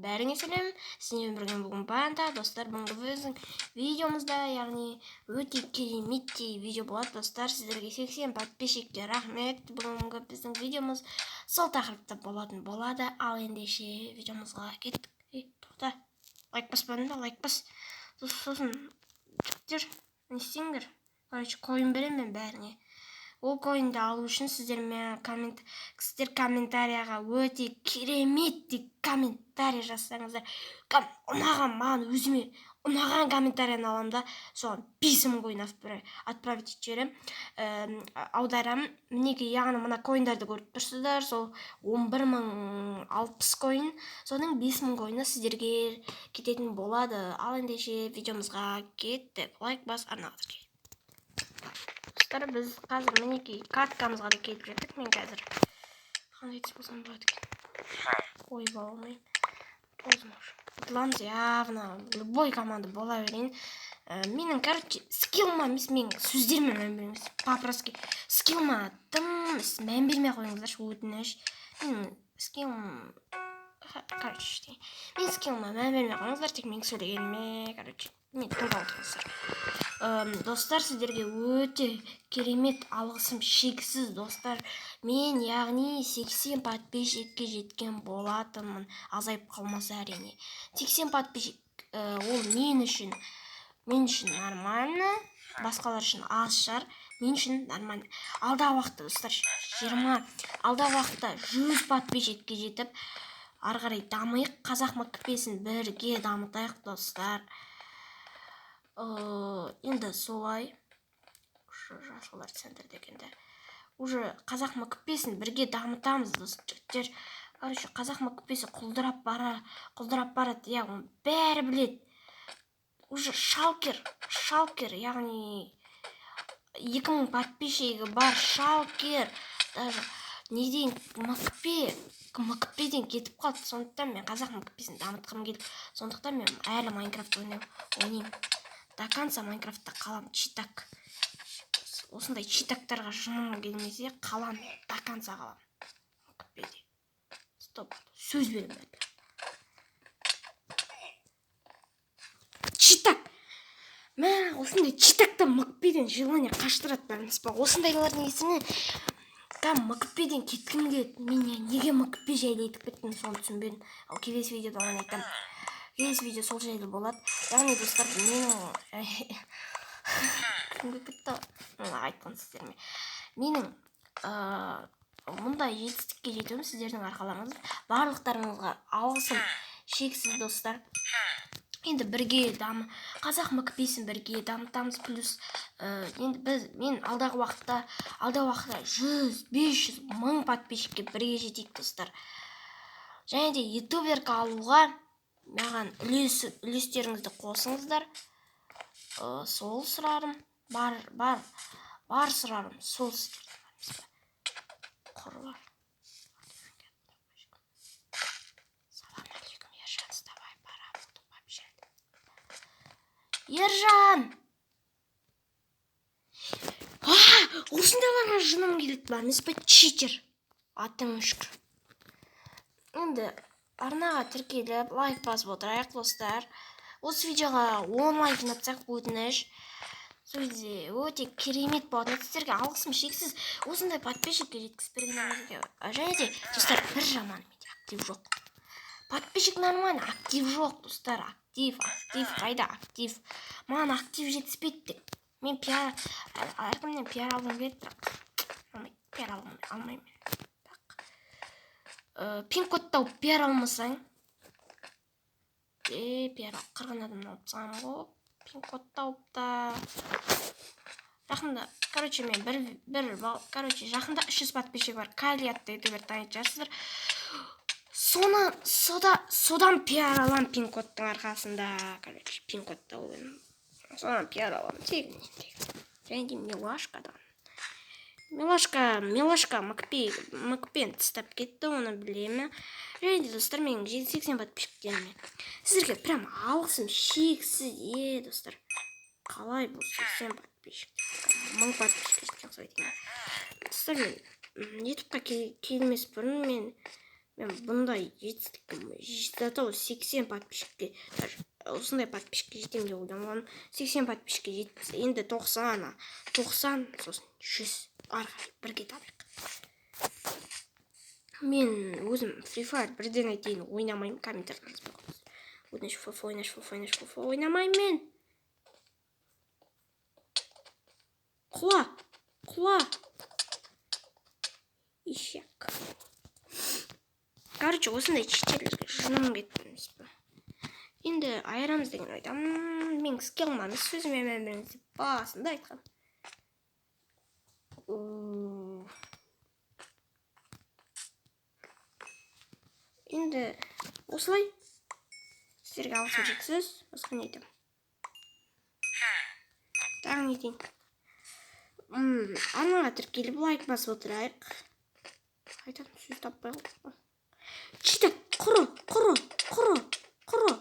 Бәріңе сәлем! Сіздермен бірге бүгін Панда. Достар, бүгінгі біздің видеомызда, яғни өте кереметтей видео болады, достар. Сіздерге, 80 подписчикке, рахмет. Бүгінгі біздің видеомыз сол тақырыпта болатын болады. Ал ендеше видеомызға кеттік. Ей, тоқта, лайк баспадың ба? Лайк бас. Сосын, жігіттер, не істеңдер? Короче, коин беремін мен бәріңе. Ол коинді алу үшін сіздер комментарияға өте кереметтей комментарий жазсаңыздар, ұнаған, маған, өзіме ұнаған комментарияны аламын да, соған 5000 коин отправить етіп жіберемін, аударамын. Мінекей, яғни мына коиндарды көріп тұрсыздар, сол 11 060 коин, соның 5000 коины сіздерге кететін болады. Ал ендеше видеомызға кеттік. Лайк бас, арнаға тіркел. Достар, біз қазір, мінекей, карткамызға да келіп жеттік. Мен қазір қандай түс болсам болады екен? Ойбай, алмаймын. 9 мың ұтыламыз явно, любой команда бола берейін. Менің, короче, скиллыма емес, менің сөздеріме мән беріңіз. По-братски, скиллыма тым мән бермей ақ қойыңыздаршы, өтініш. Менің скиллым, короче, менің скиллыма мән бермей ақ қойыңыздар, тек менің сөйлегеніме, короче, мен тыңдап отырыңыздар. Достар, сіздерге өте керемет алғысым шексіз. Достар, мен, яғни, 80 подписчикке жеткен болатынмын, азайып қалмаса, әрине. 80 подписчик, ол мен үшін нормально, басқалар үшін аз шығар, мен үшін нормально. Алдағы уақытта, достар, 20, алдағы уақытта 100 подписчикке жетіп, ары қарай дамиық, қазақ мкпсін бірге дамытайық, достар. Енді солай, жасылдар центрде екен да. Уже қазақ мкпсін бірге дамытамыз, жігіттер. Короче, қазақ мкпесі құлдырап барады, иә, оны бәрі біледі. Уже шалкер, яғни 2000 подписчигі бар шалкер даже неден, мкпден кетіп қалды. Сондықтан мен қазақ мкпсін дамытқым келді. Сондықтан мен әлі Майнкрафт ойнаймын, до конца Майнкрафтта қаламын. Читак, осындай читактарға жыным келмесе, қаламын, до конца қаламын мкпде. Стоп, сөз беремін бәріне. Читак, мә, осындай читактан мкпден желание қаштырады, білесіз ба? Осындайлардың кесірінен кәдімгі мкпден кеткім келеді. Мен неге мкп жайлы айтып кеттім, соны түсінбедім. Ал келесі видеода оны айтамын, келесі видео сол жайлы болады. Яғни, достар, менің күлкім келіп кетті ғой айтқан сіздерме. Менің мұндай жетістікке жетуім сіздердің арқаларыңыз. Барлықтарыңызға алғысым шексіз, достар. Енді бірге қазақ мкпсін бірге дамытамыз. Плюс енді біз, мен алдағы уақытта 100, 500, 1000 подписчикке бірге жетейік, достар. Және де ютуберка алуға маған үлестеріңізді қосыңыздар. Сол сұрарым бар, бар сұрарым сол сіздерден, бар емес пе? Құрбан. Салам алейкум, Ержан, вставай, пора буду пообещать. Ержан! А, осындайларға жыным келеді, бар емес пе? Читер. Атың өшкір. Енді арнаға тіркеліп, лайк басып отырайық, достар. Осы видеоға 10 лайк жинатсақ, өтініш. Сол кезде өте керемет болатын еді. Сіздерге алғысым шексіз. Осындай подписчикке жеткізіп бергеніңізге. Және де, достар, бір жаманы, менде актив жоқ. Подписчик нормально, актив жоқ, достар. Актив, актив, қайда актив? Маған актив жетіспейді деп. Мен пиар, әркімнен пиар алғым келеді, бірақ алмайды, пиар алмаймын мен. Бірақ пин код тауып пиар алмасаң, е, пиар қырғын адамнан алып тастағанмын ғой пин код тауып та. Жақында, короче, мен бір, короче, жақында 300 подписчик бар Кали атты ютубер, танитын шығарсыздар соны. Содан пиар аламын пин кодтың арқасында. Короче, пин код тауып едім, содан пиар аламын тегін, тегін. Және де Милашкадан. Милашка мкпені тастап кетті, оны білемін. Және де, достар, менің 80 подписчиктеріме, сіздерге прям алғысым шексіз. Е, достар, қалай бұл 80 подписчик, 1000 подписчикке жеткен ұқсайды екен. Достар, мен ютубқа келмес бұрын мен Мен бұндай жетістікке зато 80 подписчикке, даже осындай подписчикке жетемін деп ойламағанмын. 80 подписчикке жетпіз. Енді 90, 90, сосын 100 ары қарай бірге табайық. Мен өзім Free Fire бірден айтайын ойнамаймын, комментарийға жазбай қойыңыз. Өтініш, ФФ ойнаш, ФФ ойнаш, ФФ ойнамаймын мен. Құла, құла. Ишак. Короче, осындай читерлерге жыным кетті емес пе? Енді айырамыз деген ойдамын. Мен скиллым емес, сөзіме мән беріңіз деп басында айтқам. Енді осылай сіздерге алғысым шексіз. Басқа не айтамын? Тағы не айтайын? Арнаға тіркеліп лайк басып отырайық. Айтатын сөз таппай қалдық қой. Читер, құры, құры, құры, құры.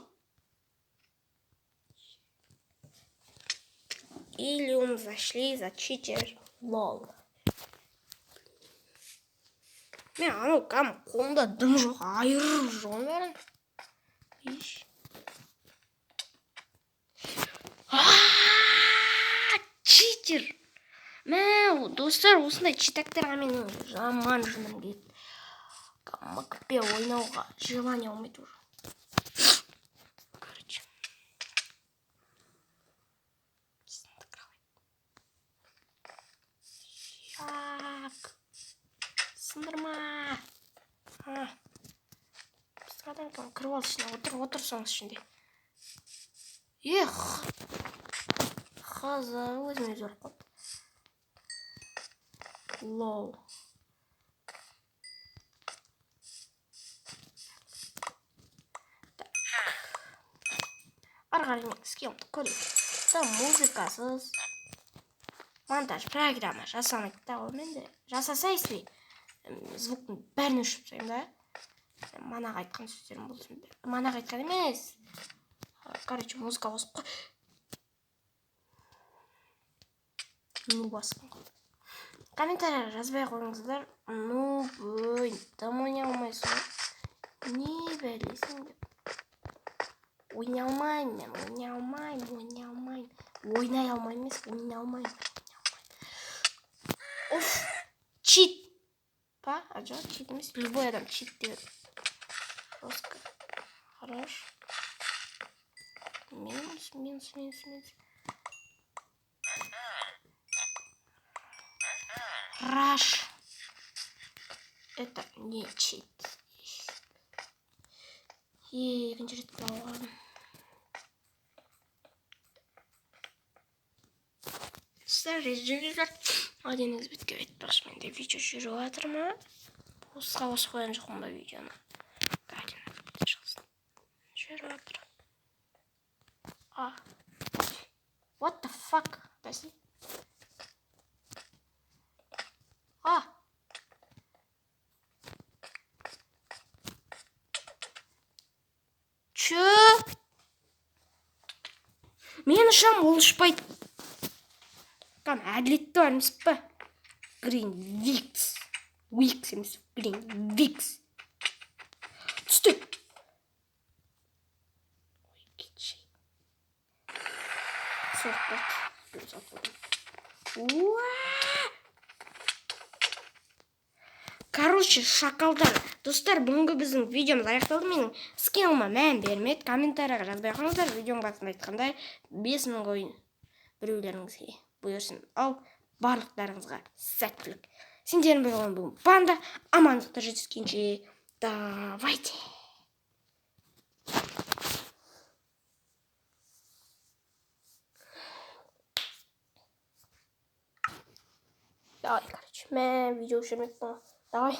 Илюм зашли за читер, лол. Мен анау кәдімгі қолымда дым жоқ, айырып жүр ғой бәрін. Иш. Читер. Мә, достар, осындай читактарға менің жаман жыным келеді. МКП ойнауға желание болмайды уже. Короче. Сындырма. Біздің адам екен, кіріп ал ішіне, отыр, отыр соның ішінде. Эх. Хаза өзіме өзі ұрып қалды. Лол. Ары қарай мен скиллымды көрейік. Да, музыкасыз монтаж программа жасамайды да ол менде. Жасаса, если звуктың бәрін өшіріп тастаймын да. Манағы айтқан сөздерім болсын. Манағы айтқан емес. Короче, музыка қосып қой. Ну, басып қалды. Комментарий жазбай қойыңыздар. Ну, ой, дым ойнай алмайсың ғой. Не бәлесің деп. Ойнай алмаймын мен, ойнай алмаймын, ойнай алмаймын. Ойнай алмаймын емес, ойнай алмаймын. Оф, чит. Па, а жоқ, чит емес. Любой адам чит деп. Жестко. Хорош. Минус, минус, минус, минус. Раш. Это не чит. Екінші рет құлауға. Достар, режимдер. Один из бітке айтпақшы, менде видео жүріп жатыр ма? Босқа қосып қойған жоқпын ба видеоны? Жүріп жатыр. А. What the fuck? Бәсе. А. Чё? Мен ұшам, ол ұшпайды. Там әділетті бар емес па? Green Wix. Wix емес, Green Wix. Түсті. Ой, кетші. Соғып қалды. Уа! Короче, шакалдар. Достар, бүгінгі біздің видеомыз аяқталды. Менің скиллыма мән бермеді. Комментарияға жазбай қойыңыздар. Видеоның басында айтқандай, 5000 ойын біреулеріңізге бұйырсын. Ал барлықтарыңызға сәттілік. Сендермен болған бүгін Панда. Амандықта жетіскенше. Давайте. Давай, короче, мен видео өшірмекпін. Давай.